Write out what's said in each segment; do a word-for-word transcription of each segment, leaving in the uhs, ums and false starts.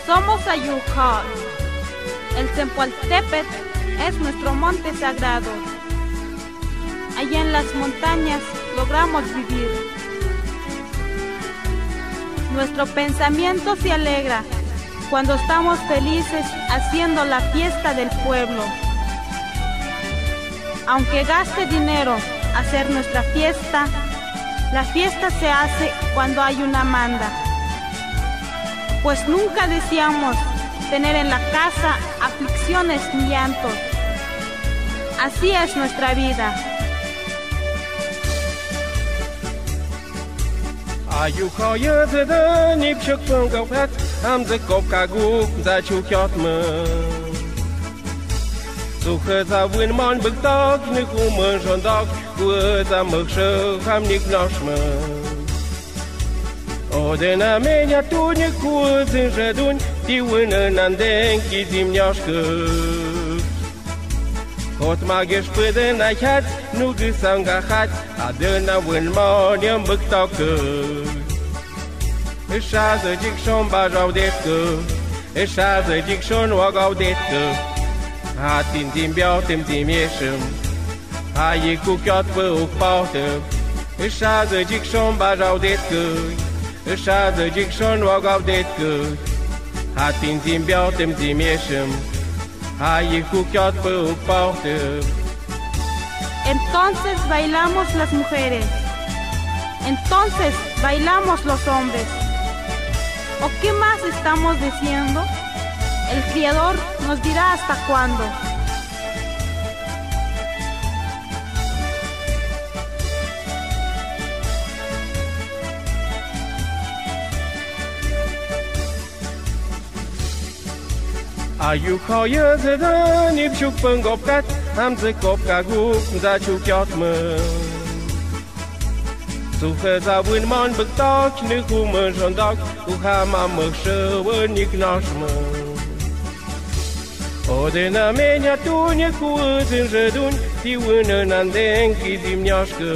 Somos Ayukhal. El Cempaltépetl es nuestro monte sagrado. Allá en las montañas logramos vivir. Nuestro pensamiento se alegra cuando estamos felices haciendo la fiesta del pueblo. Aunque gaste dinero hacer nuestra fiesta, la fiesta se hace cuando hay una manda. Pues nunca deseamos tener en la casa aflicciones ni llantos. Así es nuestra vida. Ayukhal yëdëdën ipshuk pungaukat, hamzë kop kaguk za chukyot më. Sukhë za win mon büktok në kumën zhondok, kuë za møkshë ham nik nosh më. Odena menia tunyë kuë zin zhedun, ti win nandeng ki zim nyosh kë. Kot ma gësh pweden a khat, nu gësang a khat, adena win mon yëm büktok kë. Isha zë jik shon ba rau det kë. Isha zë jik shon wa gau det kë. Hatin zim biao tim zim yeshëm. Hayi kukyot pë uk pau tëp. Isha zë jik shon ba rau det kë. Isha zë jik shon wa gau det kë. Hatin zim biao tim zim yeshëm. Hayi kukyot pë uk pau tëp. Entonces bailamos las mujeres. Entonces bailamos los hombres. ¿O qué más estamos diciendo? El Criador nos dirá hasta cuándo. Ayukhal yëdëdën ipshuk pungaukat, hamzë kop kaguk za chukyot më. Sukhë za win mon büktok në kumën zhondok, u ham a møkshë win nik nosh më. Odena menia tunyë kuë zin zhedun, ti win nandeng ki zim nyosh kë.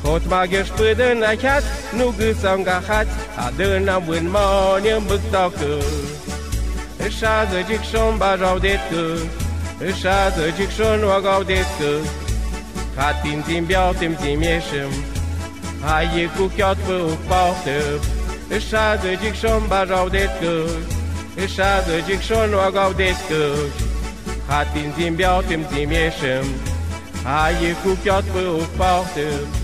Kot ma gësh pweden a khat, nu gësang a khat, adena win mon yëm büktok kë. Isha zë jik shon ba rau det kë. Isha zë jik shon wa gau det kë. Hatin zim biao tim zim yeshëm. Hayi kukyot pë uk pau tëp. Isha zë jik shon ba rau det kë. Isha zë jik shon wa gau det kë. Hatin zim biao tim zim yeshëm. Hayi kukyot pë uk pau tëp.